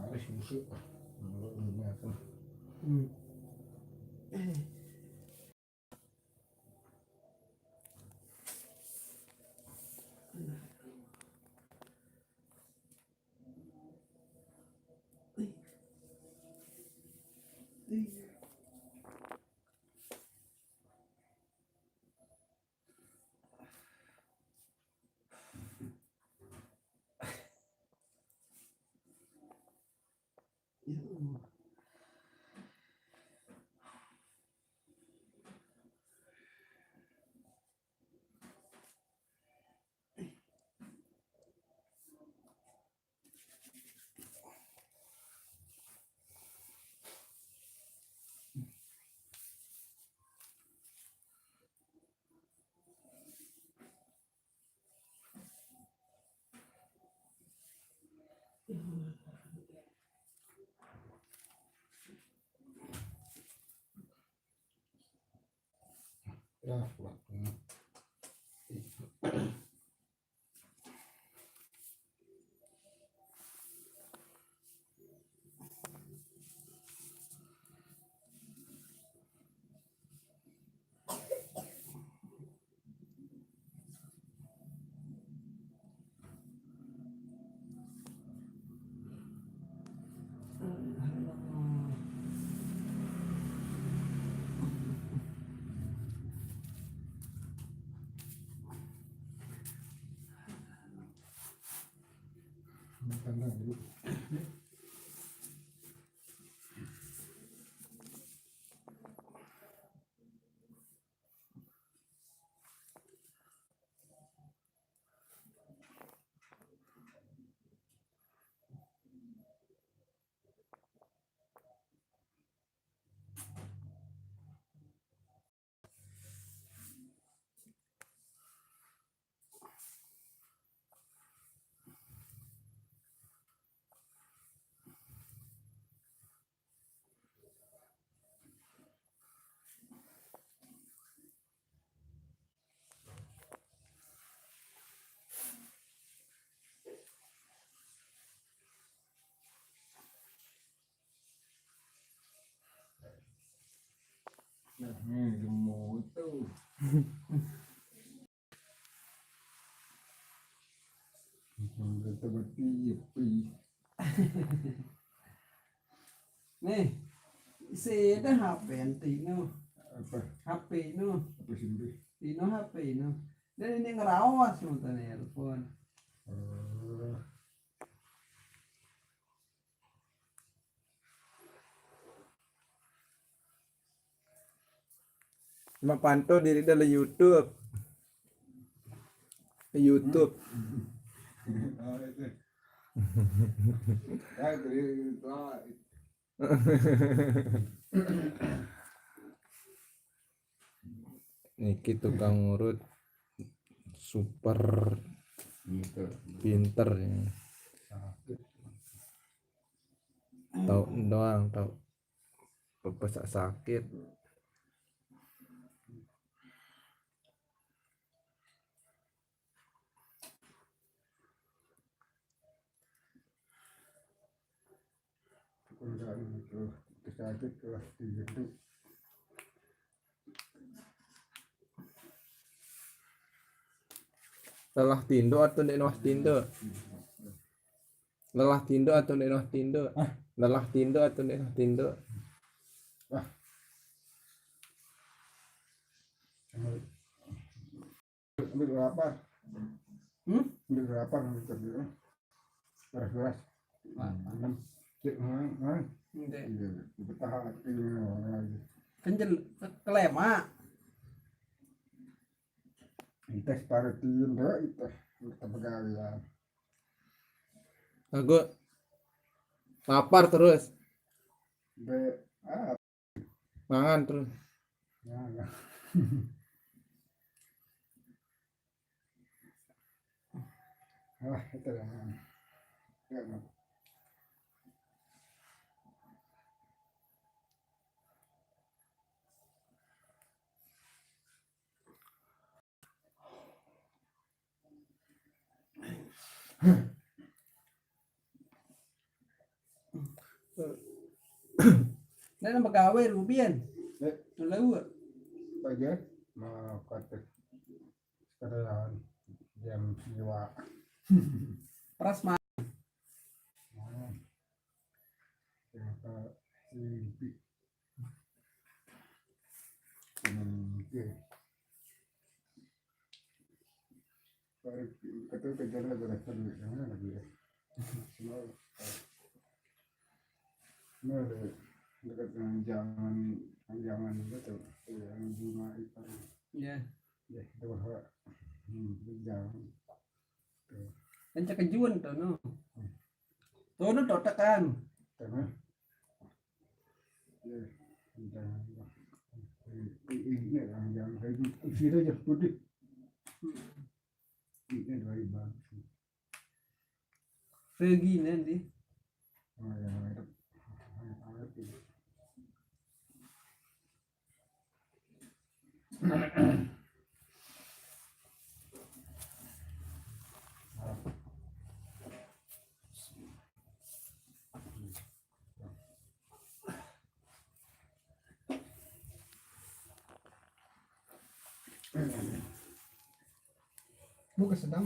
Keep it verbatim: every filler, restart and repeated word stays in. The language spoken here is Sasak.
Wis, busuk. Ngono, ini aku. Hmm. Ya, waktunya. Tenang dulu. Nah, ini motor. Sampai seperti itu. Nih, si ada H P ente no. Apa? H P no. Apa sih, Bri? Ino H P no. Dan ini ngerawas mau tanya telepon. Eh. Mak panto diri dalam YouTube. YouTube. Niki tukang urut super pinter ya. Tau doang, tau pepesak sakit. Kalau sakit, kalau tidur. Lelah tindo atau ndeq lelah tindo? Lelah tindo atau ndeq lelah tindo? Hah? Lelah tindo atau ndeq lelah tindo? Wah. Ambil berapa? Hmm? Ambil berapa? Ambil berapa? Beras-beras. Nah, enam. Cek, nah, nah. Ndeq. Iya, bertahan, iya, lagi. Kencel, ke-, kelemak. Ite separuh tiun, Bro, ite. Kita pegawean. Aku lapar terus. Be, ah. Mangan terus. Ya, ya. Ah, itu ya. Ya, ya. Ndeq nambah gawe, Rubian. Eh. Tuleu. Apa aja? Mau kata sekalian jam dua. Prasmanan. Nah. Yang ke mimpi. Mimpi. Kata kerja lah, beres kerja, jangan lagi ya. Semua, nah, ada dekat dengan jangan, jangan gitu, yang bunga itu. Iya. Ya, itu bahwa, hmm, jangan. Tuh. Kan cekejuan tuh, no. Hmm. Tuh, no, totakan. Karena, ya, jangan. Ini, ini, jangan, jangan kayak gitu. Sini aja, putih. Ini dari bagus. Regi nanti. Oh, ya, itu. Buka sedang.